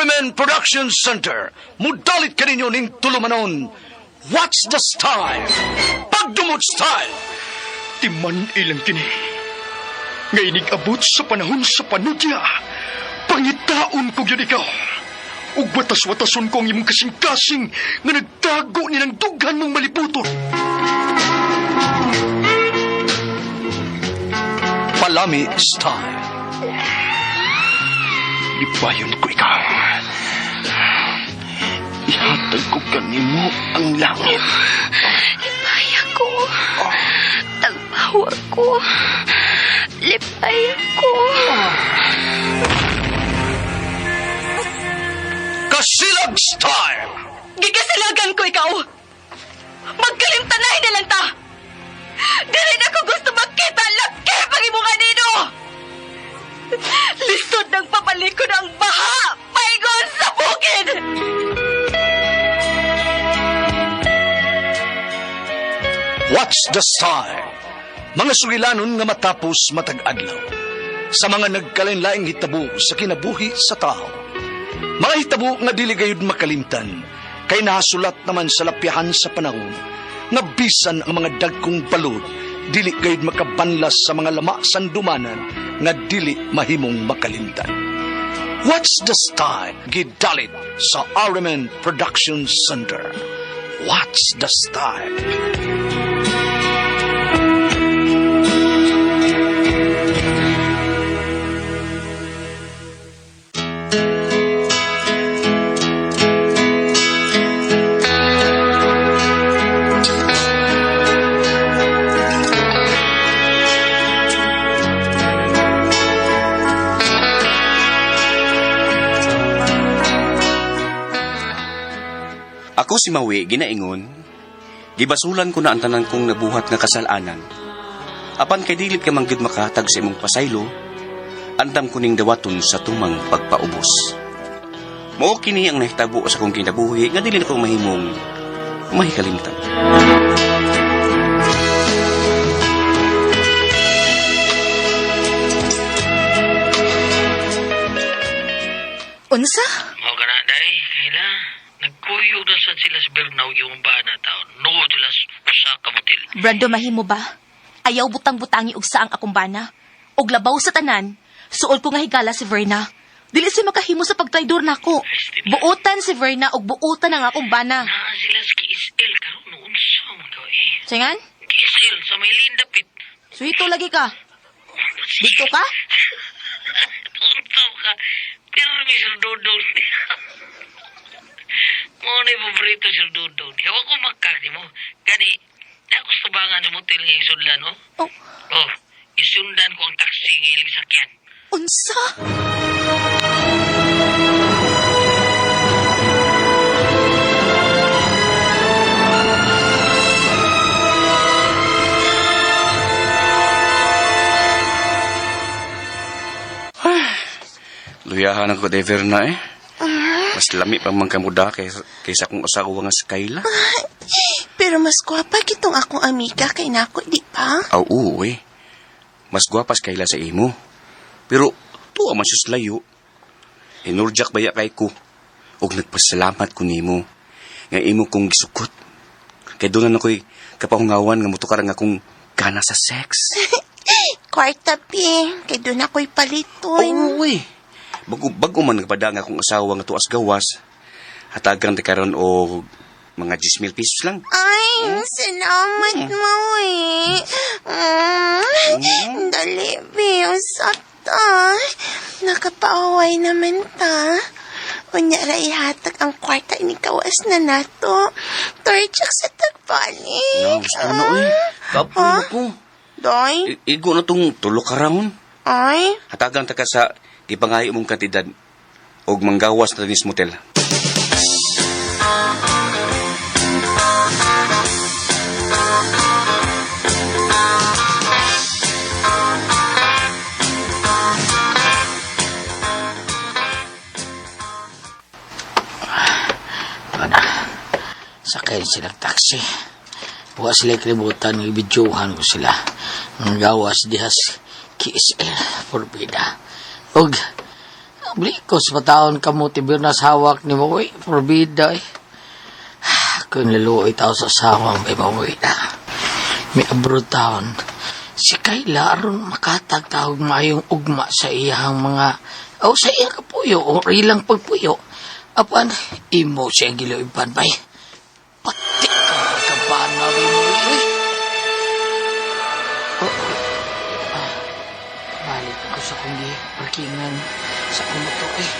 RMN Production Center, mudalit kaninyo ning tulumanon. What's the style? Pagdumot style! Timan ilang kini. Nga inig-abot sa panahon sa panudya, pangitaon ko gyud ikaw. Ug watas-watason ko ang imong kasing-kasing nga nagtago ni ng dughan mong maliputon. Palami style. Lipayon ko ikaw. Ihatag ko kanimo ang langit. Lipay ako. Tagpawa ko. Lipay ako. Kasilag style! Gigasilagan ko ikaw. Magkalimtanay na lang ta. Dili na ko gusto makita laki pag imong anino. Lisod ng papalikod ang baha. Paingon sa bukid. What's the style? Mga sugilanon nga matapos matag adlaw. Sa mga nagkalain-laing hitabo sa kinabuhi sa tao. Mga hitabo nga dili gayud makalimtan, kay nahasulat naman sa lapyahan sa panahon, nga bisan ang mga dagkong balod, dili gayud makabanlas sa mga lama sandumanan nga dili mahimong makalimtan. What's the style? Gidalit sa RMN Production Center. What's the style? Ako si Maui, ginaingon, gibasulan ko na ang tanan kong nabuhat nga kasalanan. Apan kay dilit ka manggid makahatag sa imong pasaylo, andam ko ning dawaton sa tumang pagpaubos. Mao kini ang nahitabo sa akong kinabuhi nga dili na ko mahimong mahikalimtan. Unsa? Mao ka na, day. Kaila. Nagkuyog na sad sila sa Bernau yung bana taon. Nood sila usa ka motel. Brando, mahimo ba? Ayaw butang-butangi og saang akong bana. Og labaw sa tanan, suol ko nga higala si Verna. Dili siya makahimo sa pagtraidor nako. Buotan si Verna og buotan ang akong bana. Naa sila sa KSL karon noon sa man ka eh. Singan? KSL sa may Lindapit. Suhito lagi ka. Dito ka? Untaw ka. Pero mi Sir Dodong. Mo na yung paborito Sir Dodong. Hawa ko makak mo. Gani, nakustabangan sa motel nga isudlan, no? Oh, Oh, isundan ko ang taxi nga ilang sakyan. unsa? Luyahan ako kay Verna eh. Mas lami pang mangkamuda kaysa kung asawa nga si Kayla. Pero mas gwapa kitong akong amiga kay nako, di ba? Aw, oo eh. Mas gwapas Kayla sa imo. Pero tuwa man siya sa layo. Hinurjak baya kay ko. Og nagpasalamat ko nimo. Nga imo kong gisukot. Kay doon na ako'y kapahungawan nga mutukar nga akong gana sa sex. Kwarta, pi. Kay doon ako'y paliton. Oo eh. Bago man nagpada nga akong asawa nga tuas gawas. Hatagang ta karon og mga 10,000 pesos lang. Ay, salamat mo eh. Dali, pi. Usap ta. Nakapaaway naman ta. Unya ra ihatag ang kwarta inikawas na nato. Torchak sa tagbalik. No, gusto na oy. Kapoy Ha? na ko. Doy? Igo na tong tulo ka raon. Ay? Hatagang ta ka sa gipangayo mong kantidad og manggawas na dinis motel. Sakay na silang taxi. Buka sila kalibutan, ibidyuhan ko sila. Ang gawas dihas KSL, Forbida. Og, Blikos pataon kamo ti Bernas hawak ni Mawi. Forbida eh. Kung naluoy tao sa asawang may Mawi na. May abroad taon. Si Kayla aron makatag tawag maayong ugma sa iyang mga o sa iyang kapuyo o ilang pagpuyo. Apan imo siya ang giluiban bay. Pati ka magkabana rin mo eh. Oh, ah, balik ako sa kong parkingan sa akong motor eh.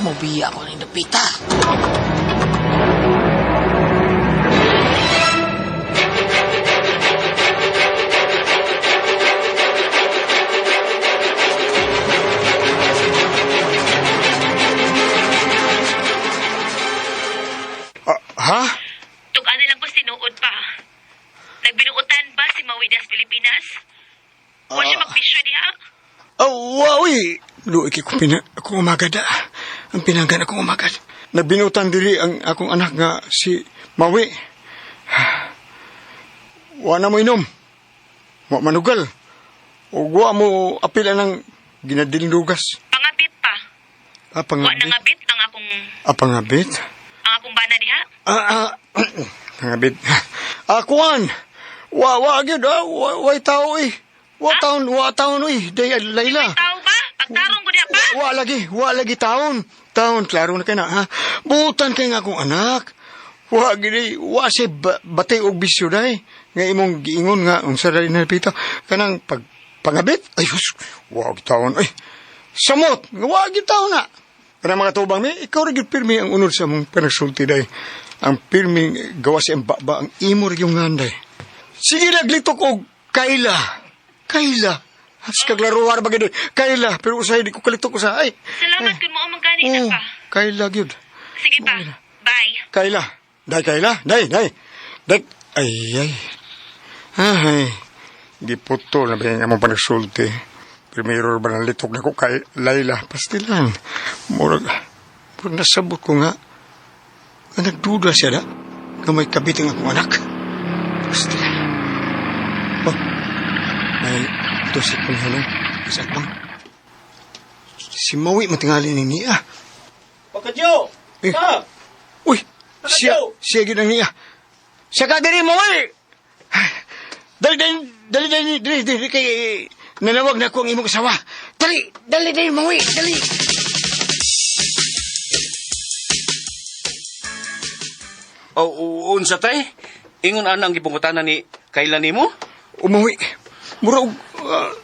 Mobiya ako ng napita. Ha? Tug-an na lang ko sinuod pa. Nagbinuutan ba si Maui das Pilipinas? Wa siya magbisyo diha? Oh, wowi! Luoy kay ko pina, ako umagad ah. Ang pinanggan ako umagad. Nagbinutan diri ang akong anak nga si Mawi. Wa na mo inom. Wa manugal. O wa mo apila ng ginadildugas. Pangabit pa. Ah, pangabit. nangabit ang akong Ah, pangabit? ang akong bana diha. Pangabit. Ah, kuwan! Wa, wa, gyud, ah, wa, wa tao eh. Wa taon, wa taon eh. Day, Layla. Tao ba? Pagtarong ko diha pa. Wa lagi taon. Taon, klaro na kay na, ha? Butan kay nga akong anak. Wa gini, wa si batay og bisyo day. Nga imong giingon nga unsa dali na pita kanang pag pangabit. Ay sus, wa gi taon ay. Samot, nga wa gi taon na. Kanang mga tubang mi, ikaw ra gyud pirmi ang unod sa among panagsulti day. Ang pirmi gawa sa imba ba ang imo ra gyud nganday. Sige naglitok og kaila. Kaila. Has kaglaruar ba gyud Kaila, pero usahay di ko kalitok usahay. Salamat kun mo ang gani Oh, Kaila gyud. Sige pa. Bye. Kaila. Day Kaila, day, day. Day. Ay ay. Ay. Giputo na ba yung among panagsulti. Primero ba ng litok na ko kay Laila. Pastilan. Murag, murag nasabot ko nga. Nga nagduda siya da. Nga may kabit ang akong anak. Pastilan. Oh. May ito si Panghalong. Sa atbang. Si Maui matingali ni Nia. Pagkadyo! Eh. Pa! Uy! Siya, siya gyud ang niya. Siya ka diri mo eh! Dali, dali, dali, dali, dali, dali, kay nanawag na ko ang imong asawa. Dali, dali, dali, Maui, dali. O, unsa tay? Ingon ana ang gipungutanan ni Kayla nimo? Umuwi. Mura, og,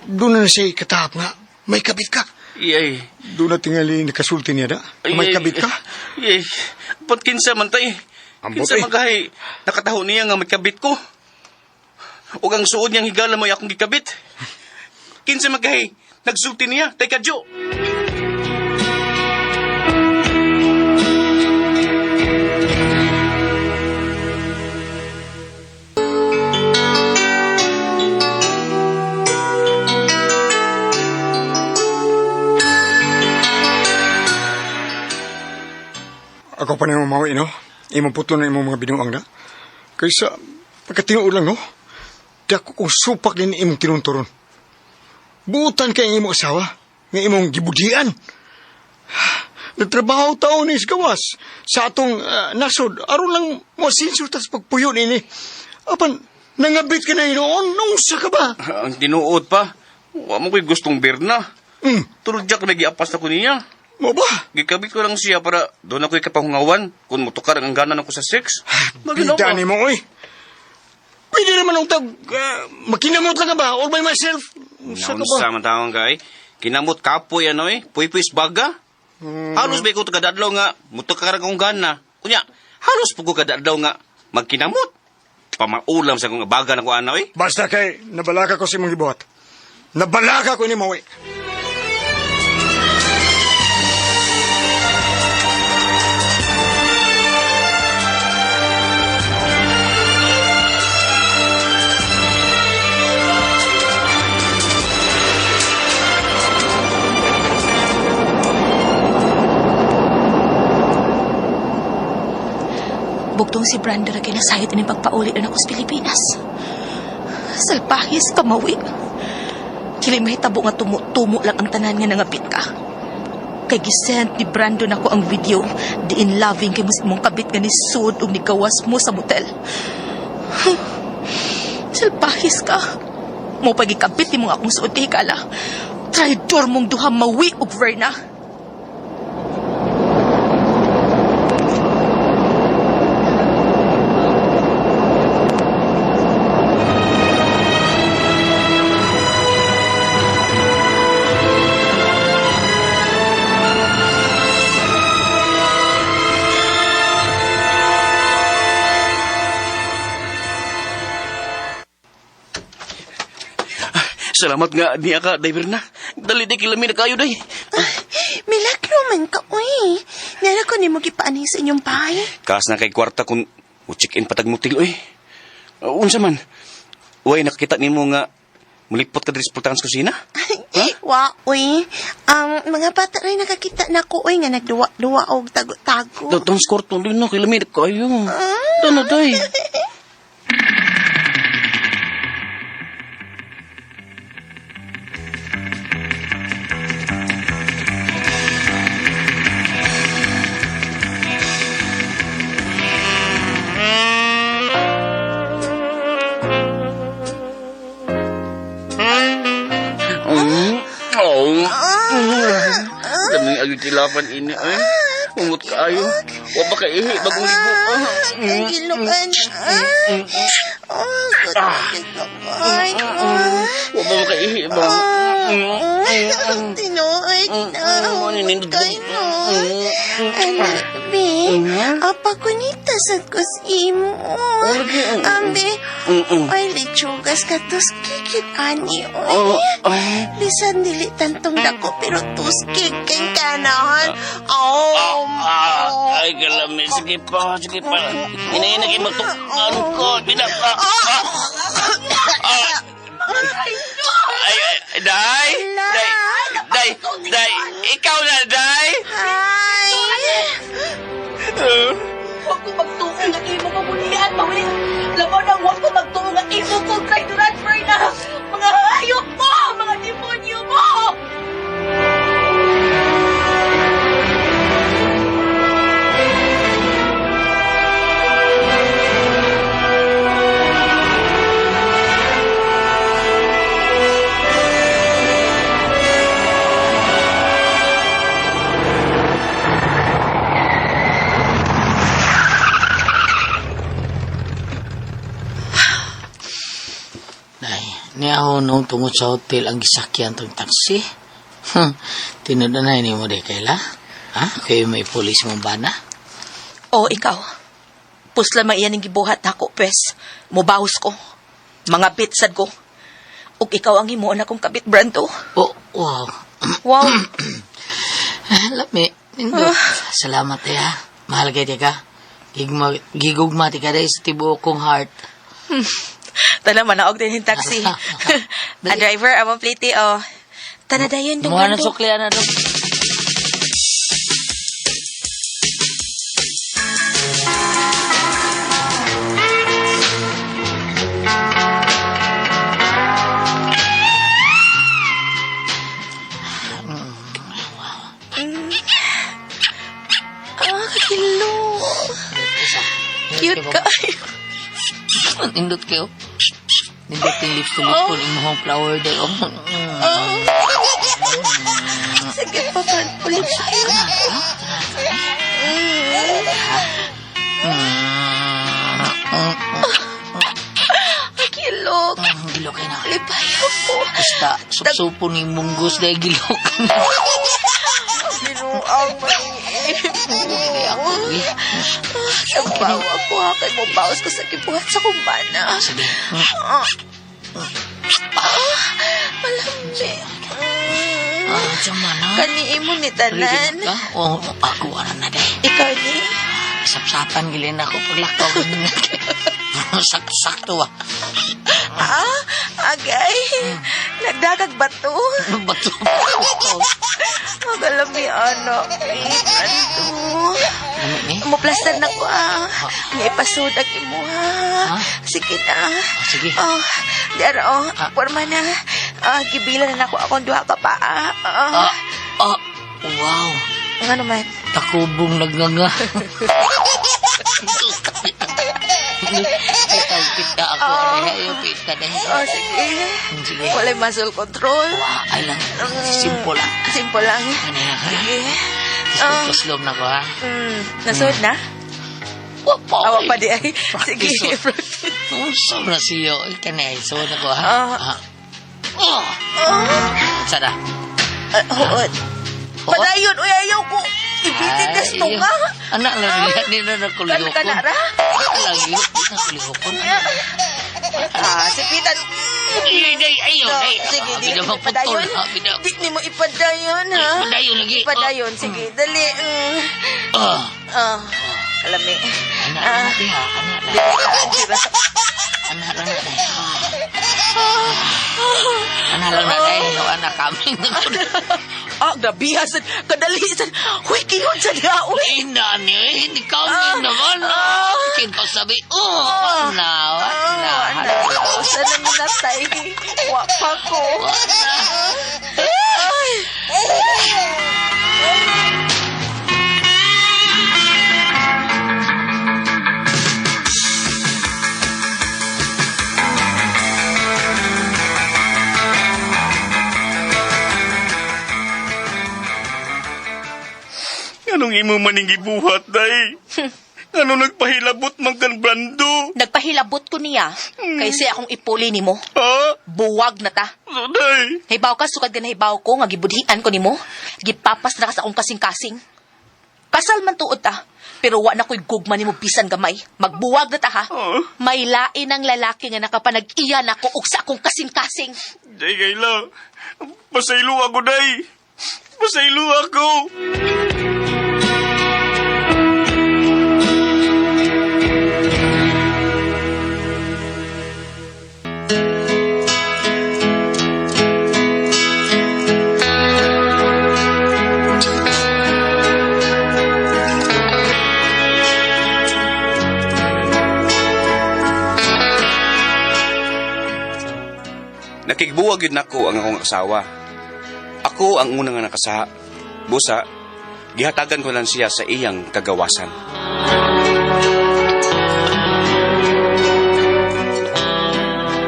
doon na siya katahap nga. May kabit ka. Iyay. Doon na tingali nakasulti niya da. May kabit ka. Iyay. Ba't kinsa man tay? Ambot, Kinsa eh. man kahay nakataho niya nga may kabit ko. Ug ang suod niyang higala mo'y akong gikabit. Kinsa man kahay nagsulti niya tay kadyo. Ako pa na yung Maui, no? Imong puto na imong mga binuang na. Kaysa, pagkatinuod lang, no? Dako kong supak din imong tinunturon. Buutan kay ang imong asawa, nga imong gibudian. Nagtrabaho taon ni gawas sa atong nasod, aron lang mo sinso tas pagpuyo nini. Apan, nangabit ka na hinoon, nung sa ka ba? Ang tinuod pa. Wa mo ko'y gustong Berna. Tulad jack may giapas na ko niya. Mo ba? Gikabit ko lang siya para doon ako'y kapahungawan kung mutukar ang gana ko sa sex. Maginaw Bida ba? ni mo, oy. Pwede naman ang tag, makinamot lang ka ba? All by myself. Unsa ka ba? Naunsa man tawang kay. Kinamot kapoy ano eh. Puy-puy baga. Halos ba ikaw tagadadlaw nga mutukar ang gana. Kunya, halos po ko kadadlaw nga magkinamot. Pamaulam sa kong baga na ko ano eh. Basta kay nabalaka ko sa imong gibuhat. Nabalaka ko ni Maui. Bugtong si Brando ra kay nasayod ini pagpauli na ako sa Pilipinas. Salpahis ka mawi. Dili mahitabo nga tumo-tumo lang ang tanan nga nangabit ka. Kay gisend ni Brandon ako ang video diin loving kay mo sa imong kabit nga ni sud ug nigawas mo sa motel. Salpahis ka. Mo pagikabit nimo akong suod kay higala. Traidor mong duha Mawi ug Verna. Salamat nga niya ka, driver na. Dali di kilami na kayo, day. Milagro man ka, uy. Nara ko nimo gipaanhi sa inyong bahay. Kaas na kay kwarta kung check-in patag motel, oy. Unsa man? Uy, nakakita nimo nga mulipot ka diri sa pultahan sa kusina? Ha? Wa, uy. Ang mga bata rin nakakita na ko, uy, nga nagduwa-duwa og tago-tago. Datang sa kwarto, di na, kilami na kayo. Dano, day. Oh. Daming ayo tilapan ini ay. Umot kaayo. Wa pa ka ihi bagong ligo ka. Ang gilukan. Oh, good. Wa pa makaihi ba? Tinuod na. Nindot Kayo. Anak, be. Apa ko nita sa kus imo. Ambe. Ay, lechugas ka tuskikit ani. Oh, Oy. ay. Bisan dili tantong dako pero tuskik kang kanahan. Oh. Ah, ay kalami. Sige pa, sige pa. Inayin na magtukan ko. Pinaka. Ah. Ay, ay, day! Day! Day! Day! Ikaw na, Day! Hi. Huwag ko magtuo nga imo kamulian, Mawi. Labaw na huwag ko magtuo nga imo kong traidoran, Verna. Mga hayop mo! Mga demonyo mo! Nay, niya ho nung tungod sa hotel ang gisakyan tong taxi. Tinuod na ni mo di kaila. Ha? Kayo may pulis mong bana? O, ikaw. Pusla man iyan ang gibuhat nako, pes. Mubahos ko. Mga bitsad ko. Ug ikaw ang himuon akong kabit, Brando. Oh, wow. Wow. Lami. Nindot. Salamat eh ha. Mahal kay ka. Gigma, gigugma ti ka dahil sa tibuok kong heart. Tala, manaog din yung taxi. A driver, among plate, oh. Tana dayon, dong, Mga Brando. sukli na dong. Ah, kakilo. Cute ka. Nindot kayo. Nindot yung lips to lips ko. Yung flower day. Oh. Sige pa, ulit tayo. Kakilog. Gilok kayo na. Lipayo ko. Basta, supsupo ni munggus dahil gilok. Binuang man. Ako, eh. Nagbawa ko ha, kay mo bawas ko sa kibuhat sa kumbana. Sige. Ah, malamig. Ah, tiyama na. Kani imo ni tanan. Ready na ka? Oo, ako ara na dahil. Ikaw ni. Sapsapan gilin ako paglakaw. Sakto-sakto ah. Ah, agay. Nagdagag bato. Bato. Magalami anak. Eh, Brando. Lami ni. Muplastar na ko ah. Nga ipasudag imo ha. Ha? Sige na. Ah, sige. Oh, diara oh. Ah. Porma na. Ah, gibila na nako akong duha ka pa ah. Ah. Ah, ah. Wow. Nga naman. Takubong nagnganga. Ay, tawag pita ako. Ay, ayaw pita dahil. Oh, sige. Sige. Walay muscle control. Wah, ay lang. Simple lang. Simple lang. Ano lang, ha? Sige. Oh. Kuslom na ko, ha? Nasuod na? Wa pa. Awa pa di ay. Sige. Practice. Practice. Uso na siyo. Ay, kanay. Suod na ko, ha? Ah. Ah. Oh! Sana. Ah, huot. Padayon, uy, ayaw ko. Ibitin na Ay, tunga. Anak lang niya. Di na nakulihokon. Kana ra? Lagi. Di na kulihokon. Ah, sipitan. Ay, ay, ay, No, ay. sige, di Bida mo maputol, ipadayon. ha? Bida. Di ni mo ipadayon, ha? Ay, padayon lagi. Ipadayon, sige. Dali. Ah. Ah, kalami. Anak Ah. lang natin, ha? Anak lang. Dira. Anak lang natin. Anak lang natin. No, anak kami. Ah, grabe ha. Sad, kadali. Sad. Huy, kihon sa diha, uy. Ina ni, hindi kami Ah. naman. Ah. Kin pa sabi, oh, Ah. na, na, Ah, na. Usa na minatay. Wa pa ko. Ay. Anong imo maning gibuhat, day? Ano nagpahilabot man kan Brando? Nagpahilabot ko niya kaysa akong ipuli nimo. Ha? Buwag na ta. So, day. Hibaw ka, sukad ka na hibaw ko, nga gibudhian ko nimo. Gipapas na ka sa akong kasing-kasing. Kasal man tuod ta, pero wa na ko'y gugma nimo bisan gamay. Magbuwag na ta ha. Oh. May lain ang lalaki nga nakapanag-iya nako og sa akong kasing-kasing. Day, Kayla. Pasaylo ako, day. Pasaylo ako. Nakigbuwag yun nako ang akong asawa. Ako ang una nga nakasaha. Busa, gihatagan ko lang siya sa iyang kagawasan.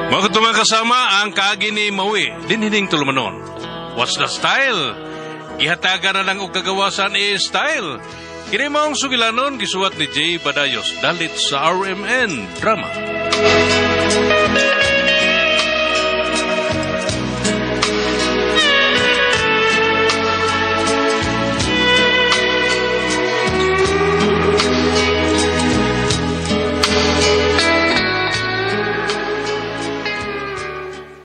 Mga katumang kasama ang kaagi ni Maui, dinhining tulumanon. What's the style? Gihatagan na lang og kagawasan is style. Kini maong sugilanon gisuwat ni Jay Badayos dalit sa RMN Drama.